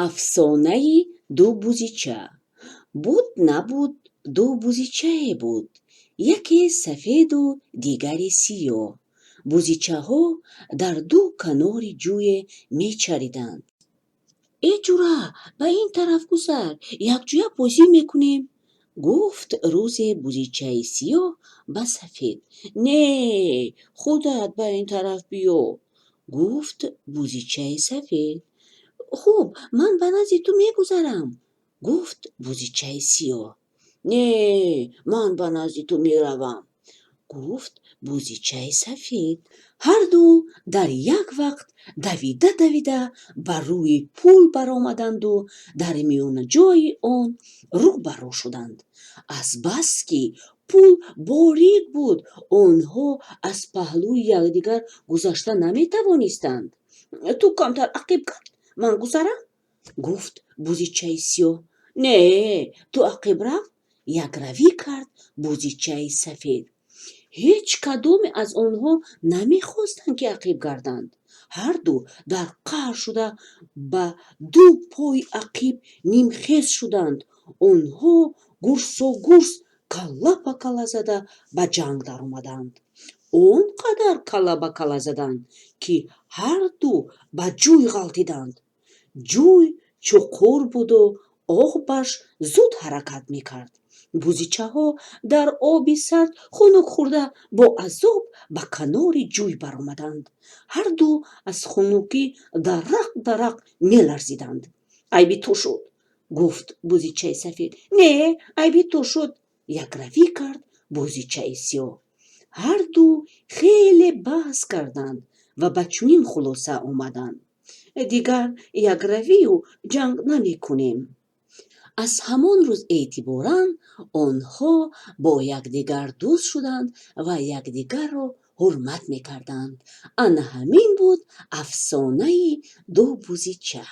Афсонаи ду бузича. Буд, набуд, ду бузичае буд: яке сафеду дигаре сиёҳ. Бузичаҳо дар ду канори ҷӯе мечариданд. «Э, ҷура, ба ин тараф гузар, якҷоя бозӣ мекунем», гуфт рӯзе бузичаи сиёҳ ба сафед. «Не, худат ба ин тараф биё», гуфт бузичаи сафед. «Хуб, ман ба назди ту мегузарам», гуфт бузичаи сиёҳ. «Не, ман ба назди ту меравам», гуфт бузичаи сафед. Ҳарду дар як вақт давида давида ба рӯи пул баромаданду дар миёнаҷойи он рӯ ба рӯ шуданд. Азбаски пул борик буд, онҳо аз паҳлӯи якдигар гузашта наметавонистанд. «Ту камтар ақиб гард, ман гузарам», гуфт бузичаи сиёҳ. «Не, ту ақиб рав», якравӣ кард бузичаи сафед. Ҳеҷ кадоме аз онҳо намехостанд, ки ақиб гарданд. Ҳарду дар қаҳр шуда, ба ду пои ақиб нимхез шуданд. Онҳо гурсогурс калла ба калла зада, ба ҷанг даромаданд. Он қадар калла ба калла заданд, ки ҳарду ба ҷӯй ғалтиданд. Ҷӯй чуқур буду обаш зуд ҳаракат мекард. Бузичаҳо дар оби сард хунук хӯрда, бо азоб ба канори ҷӯй баромаданд. Ҳарду аз хунукӣ дарақ дарақ меларзиданд. «Айби ту шуд», гуфт бузичаи сафед. «Не, айби ту шуд», якравӣ кард бузичаи сиёҳ. Ҳарду хеле баҳс карданд ва ба чунин хулоса омаданд: дигар якравию ҷанг намекунем. Аз ҳамон рӯз эътиборан онҳо бо якдигар дӯст шуданд ва якдигарро ҳурмат мекарданд. Ана ҳамин буд афсонаи ду бузича.